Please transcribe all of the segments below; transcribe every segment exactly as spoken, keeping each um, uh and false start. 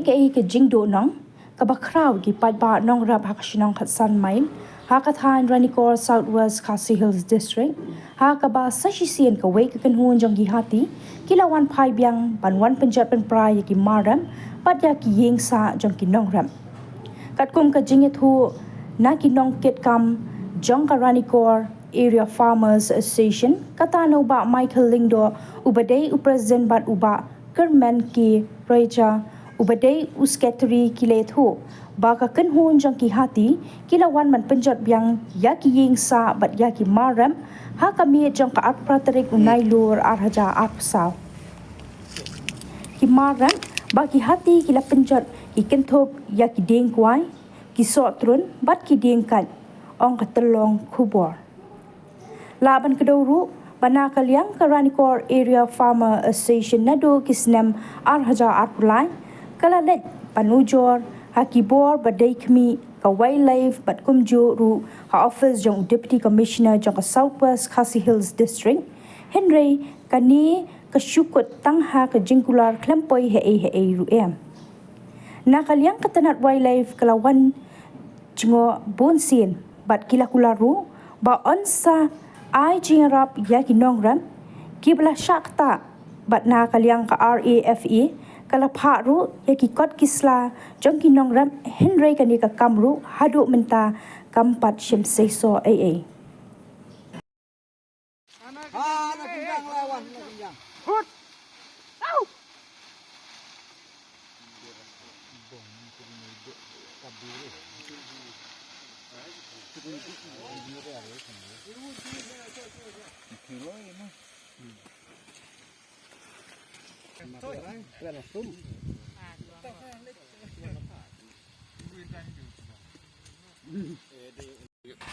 Kaei ka jingduhnong kaba khraw ki paidbah nongrep ha ka shnong Khatsan Main, ha ka thaiñ Ranikor, South West Khasi Hills District, ha kaba sa shisien kawei ka kynhun jong ki hati ki la wan phai biang ban wan pynjot pynpra ïa ki mar rep bad ïa ki ïing sah jong ki nongrep. Katkum ka jingïathuh na ki nongkitkam jong ka Ranikor Area Farmers Association, kata na u Bah Michael Lyngdoh uba dei u president bad u Bah Kyrmen K Reja uba dei u secretary, ki la ïathuh ba ka kynhun jong ki hati ki la wan ban pynjot biang ïa ki ïing sah bad ïa ki mar rep ha ka miet jong ka arphew phra tarik u Nailur ar hajar arphew saw. Ki mar rep ba ki hati ki la pynjot ki kynthup ïa ki dieng kwai, ki sohtrun bad ki dieng kait, ong ka tyllong khubor. Lah ban kdew ruh ba na ka liang ka Ranikor Area Farmer Association naduh ki snem ar hajar arphew lai ka la leit ban ujor ha ki bor ba dei khmih, ka Wildlife bad kumjuh ruh ha office jong u Deputy Commissioner jong ka South West Khasi Hills District, hynrei kane ka shu kut tang ha ka jingkular, khlem poi haei haei ruh em. Na ka liang ka tnat Wildlife ka la wan jngoh bunsien bad ki la kular ruh ba yn sa ai jingïarap ïa ki nongrep kiba la shah ktah, bad na ka liang ka R A F A ka la phah ruh ïa ki kot ki sla jong ki nongrep, hynrei kane ka kam ruh haduh mynta kam pat shym seisoh ei ei.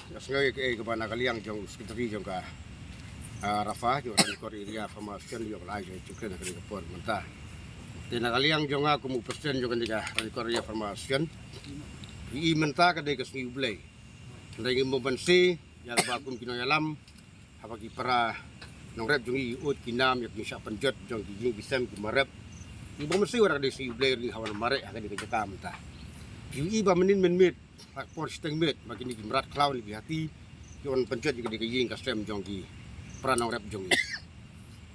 Nga sngew ïa kaei kaba na ka liang jong u secretary jong ka, ah, RAFA, jong Ranikor Area Farmer Association, ïoh ka la ai jong ka jingkren ha kane ka por mynta. Te na ka liang jong nga kum u president jong kane ka Ranikor Area Farmer Association, i mynta ka dei ka sngi U Blei. Hynrei ngi bym banse ïa kaba kum ki nongïalam haba ki para nongrep jong ngi ki ud ki nam ïa ki jingshah pynjot jong ki ïing ki sem ki mar rep. Ngi bym banse wat ka dei sngi U Blei, ngi haba mareh ha kane ka jaka mynta. Ngi ïohi ba mynnin mynmiet, ha ka por shiteng miet, ba kine ki mrad khlaw ne ki hati ki wan pynjot ïa kane ka ïing ka sem jong ki para nongrep jong ngi.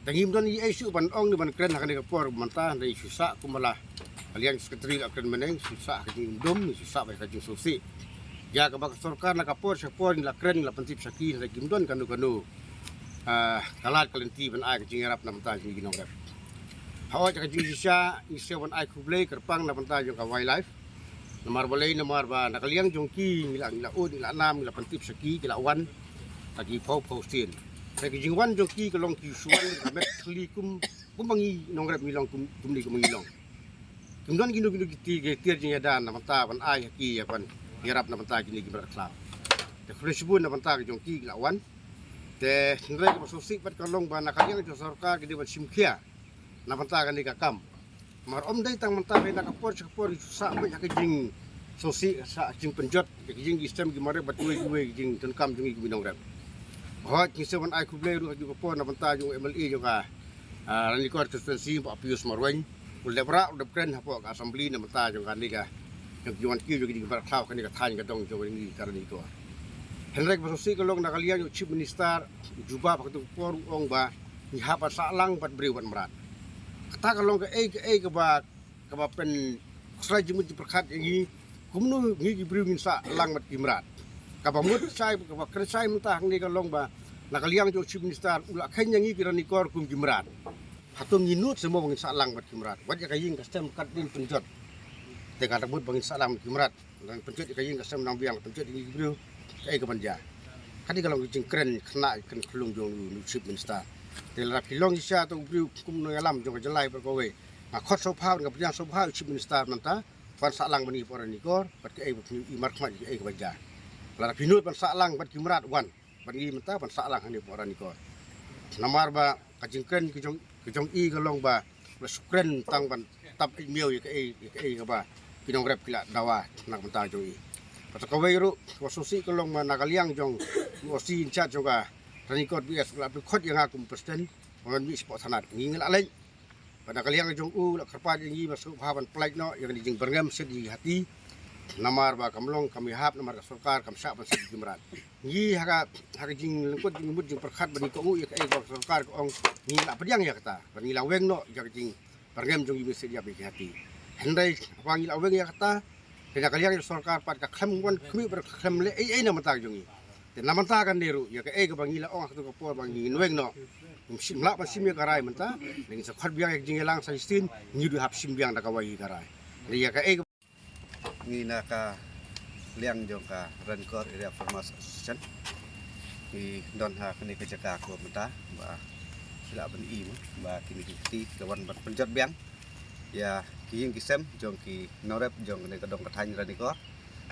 Te ngim don ei ei shuh ban ong ne ban kren ha kane ka por mynta, hynrei shu sah kumba la ka liang secretary la kren mynne, shu sah ha ka jingdum, shu sah bad ka jingsngewsih. Ïa kaba ka sorkar na ka por sha ka por ngi la kren, ngi la pyntip sha ki, hynrei kim don kano kano, ah, ka lad ka lynti ban ai ka jingïarap na bynta jong ngi ki nongrep. Hooid, ha ka jingshisha ngi sngew ban ai khublei kyrpang na bynta jong ka Wildlife. Namar balei? Namar ba na ka liang jong ki ngi la, ngi la ud, ngi la nam, ngi la pyntip sha ki, ki la wan ha ki phew phew sien. Te ki jingwan jong ki ka long ki shu wan ka met khlieh kum, kumba ngi nongrep ngi long, kum, kumne kumba ngi long. Kim don kino kino ki tiar, ki tiar jingïada na bynta ban ai ha ki ïa ban ïarap na bynta kine ki mrad khlaw. Te khublei shibun na bynta ka jong ki, ki la wan. Te hynrei kaba sngewsih pat ka long ba na ka liang jong sorkar ki dei ban shim khia na bynta kane ka kam. Namar ym dei tang mynta, hynrei na ka por sha ka por ngi shu sah beit ha ka jingsngewsih, sah jingpynjot ïa ki ïing ki sem ki mar rep bad kiwei kiwei ki jingdonkam jong ngi kum ki nongrep. Hooid, ngi sngew ban ai khublei ruh ha kajuh ka por na bynta jong u M L A jong ka, ah, Ranikor Constituency, Bah Pius Marwein, u la dep rah, u la dep kren hapoh ka assembly na bynta jong kane ka, jong ki wan kiew jong ki mrad khlaw kane ka thaiñ ka dong jong ngi ka Ranikor. Hynrei kaba sngewsih ka long na ka liang jong u Chief Minister, u jubab ha kato ka por u ong ba ngi hap ban sah lang bad briew bad mrad. Kata ka long kaei kaei kaba, kaba pynshai jingmut jingpyrkhat ïa ngi, kumno ngi ki briew ngin sah lang bad ki mrad. Kaba mut shai, kaba kren shai mynta hangne ka long ba na ka liang jong u Chief Minister u la kheiñ ïa ngi ki Ranikor kum ki mrad. Hato ngi nud seh mo ba ngin sah lang bad ki mrad? Wat ïa ka ïing ka sem kat din pynjot. Te ka la mut ba ngin sah lang bad ki mrad. Nang pynjot ïa ka ïing ka sem nang biang, pynjot ïa ngi ki briew, kaei kaban jia? Kane ka long ka jingkren khynnah, kren khyllung jong u Chief Minister. Te lada phi long shisha uto u briew kum u nongïalam jong ka jylla bad kawei, nga khot sngewbha, nga pdiang sngewbha u Chief Minister mynta, wan sah lang bad ngi hapoh Ranikor, bad kaei ba phi i markhmat, kaei kaban jia. Lada phi nud ban sah lang bad ki mrad, wan bad ngi mynta ban sah lang hangne hapoh Ranikor. Namar ba ka jingkren ka jong, ka jong i ka long ba la shu kren tang ban tap ïa miaw ïa kaei, ïa kaei kaba ki nongrep ki la dawa na ka bynta jong i. Bad kawei ruh kaba sngewsih ka long ba na ka liang jong u O C in charge jong ka Ranikor B S u la pynkhot ïa nga kum president, ba ngan mih shapoh thanat. Ngi ngi la leit. Ba Na ka liang jong u la kyrpad ïa ngi ba sngewbha ban pynlait noh ïa ka jingbyrngem shet ïa ki hati. Namar ba kam long kam ïahap namar ka sorkar kam shah ban shet ïa ki mrad. Ngi ha ka, ha ka jinglyngkot jingmut jingpyrkhat ba ngi kohnguh ïa kaei ba ka sorkar ka ong, ngi la pdiang ïa kata. Ba ngi la weng noh ïa ka jing byrngem jong ngi ban shet ïa ki hati. Hynrei haba ngi la weng ïa kata, te na ka liang jong sorkar pat ka khlem wan khmih bad ka khlem leh ei ei na bynta jong ngi. Te na bynta kane ruh ïa kaei kaba ngi la ong ha kato ka por ba ngin weng noh, ngim shym lah ban shim ïa ka rai mynta. Ngin sa khot biang ïa ka jingïalang sa shisien, ngi duh hap shim biang da kawei ka rai. Ïa kaei ngi na ka liang jong ka Ranikor Area Farmers Association ngi don ha kane ka jaka kaba mynta ba ki la ban im ba kine ki kti ki la wan ban pynjot biang ïa ki ïing ki sem jong ki nongrep jong kane ka dong ka thaiñ Ranikor.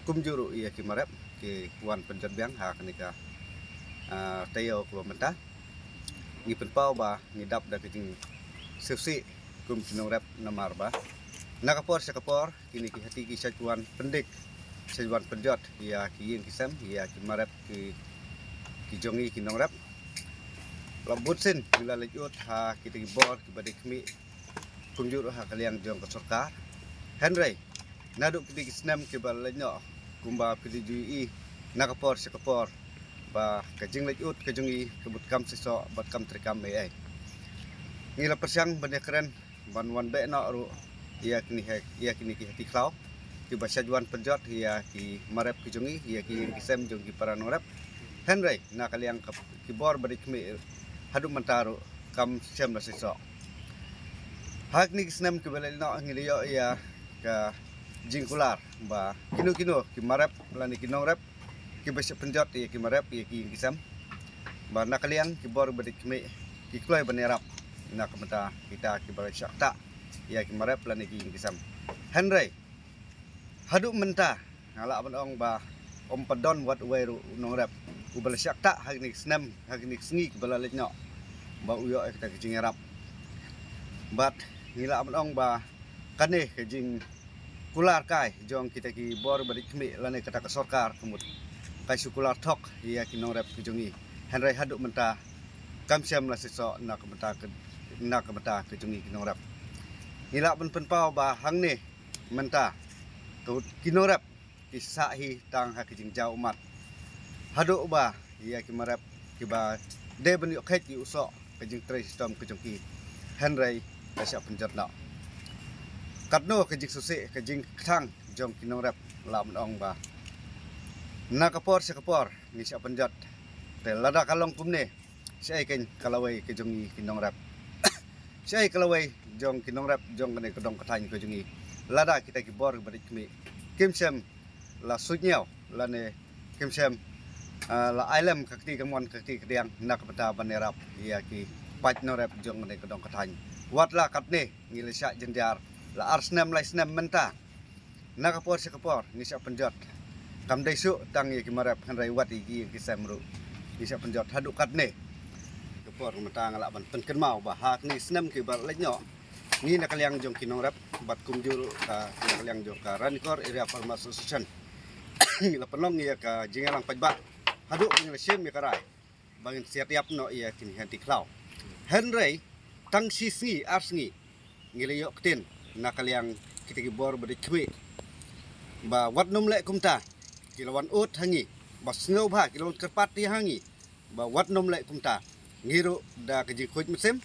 Kumjuh ruh ïa ki marep ki wan pynjot biang ha kane ka, ah, taïew kaba mynta. Ngi pynpaw ba ngi dap da ka jingsngewsih kum ki nongrep namar ba na ka por sha ka por kine ki hati ki shait wan pyndik, shait wan pynjot ïa ki ïing ki sem, ïa ki marep ki, ki jong ngi ki nongrep. La bun sien ngi la leit ud ha kita ki bor kiba dei khmih, kumjuh ruh ha ka liang jong ka sorkar. Hynrei naduh kine ki snem kiba la leit noh, kumba phi ju ïohi na ka por sha ka por ba ka jingleit ud ka jong ngi ka mut kam seisoh bad kam treikam ei ei. Ngi la pyrshang ban ïakren ban wan beh noh ruh ïa kine, ïa kine ki hati khlaw kiba shait wan pynjot ïa ki marep ki jong ngi, ïa ki ïing ki sem jong ki para nongrep. Hynrei na ka liang ka, ki bor ba dei khmih haduh mynta ruh kam shem la seisoh. Ha kine ki snem kiba la leit noh ngi la ïoh ïa ka jingkular ba kino kino ki marep lane ki nongrep kiba shah pynjot ïa ki marep ïa ki ïing ki sem, ba na ka liang ki bor ba dei khmih ki kloi ban ïarap na ka bynta kita kiba la shah ktah ïa ki marep lane ki ïing ki sem. Hynrei haduh mynta nga lah ban ong ba ym pat don wat uwei ruh u nongrep uba la shah ktah ha kine ki snem, ha kine ki sngi kiba la leit noh ba u ïoh ïa kata ka jingïarap. Bad ngi lah ban ong ba kane ka jingkular kai jong kita ki bor ba dei khmih lane kata ka sorkar ka mut ka shu kular thok ïa ki nongrep ki jong ngi. Hynrei haduh mynta kam shem la seisoh na ka bynta ka, na ka bynta ka jong ngi ki nongrep. Ngi lah ban pynpaw ba hangne mynta ka, ki nongrep ki sah hi tang ha ka jingjaw ummat. Haduh ba ïa ki marep kiba dei ban ïoh kheit ïa u soh ka jingtrei shitom ka jong ki, hynrei la shah pynjot noh. Katno ka jingsngewsih ka jingkthang jong ki nongrep lah ban ong ba na ka por sha ka por ngi shah pynjot. Te lada ka long kumne, shaei kein ka lawei ka jong ngi ki nongrep? Shaei ka lawei jong ki nongrep jong kane ka dong ka thaiñ ka jong ngi lada kita ki bor ba dei khmih kim shem la suidñiew lane kim shem, ah, la ailem ka kti kamon ka kti kadiang na ka bynta ban ïarap ïa ki paid nongrep jong kane ka dong ka thaiñ? Wat la katne ngi la shah jynjar la ar snem lai snem mynta. Na ka por sha ka por ngi shah pynjot, kam dei shuh tang ïa ki marep hynrei wat ïa ki ïing ki sem ruh ngi shah pynjot haduh katne. Ka por mynta nga lah ban pynkynmaw ba ha kine ki snem kiba la leit noh ngi na ka liang jong ki nongrep bad kumjuh ruh ka, na ka liang jong ka Ranikor Area Farmers Association ngi la pynlong ïa ka jingïalang paidbah haduh ba ngi la shim ïa ka rai ba ngin siat ïap noh ïa kine ki hati khlaw. Hynrei tang shi sngi ar sngi ngi la ïoh ktien na ka liang kita ki bor ba dei khmih ba wat nym leh kumta. Ki la wan ud ha ngi ba sngewbha, ki la wan kyrpad ïa ha ngi ba wat nym leh kumta. Ngi ruh da ka jingkhuid mynsiem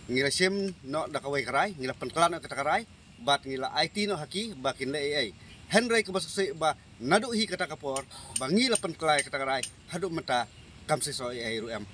ngi la shim noh da kawei ka rai, ngi la pynkylla noh kata ka rai bad ngi la aiti noh ha ki ba kin leh ei ei. Hynrei kaba sngewsih ba naduh hi kata ka por ba ngi la pynkylla ïa kata ka rai haduh mynta kam seisoh ei ei ruh em.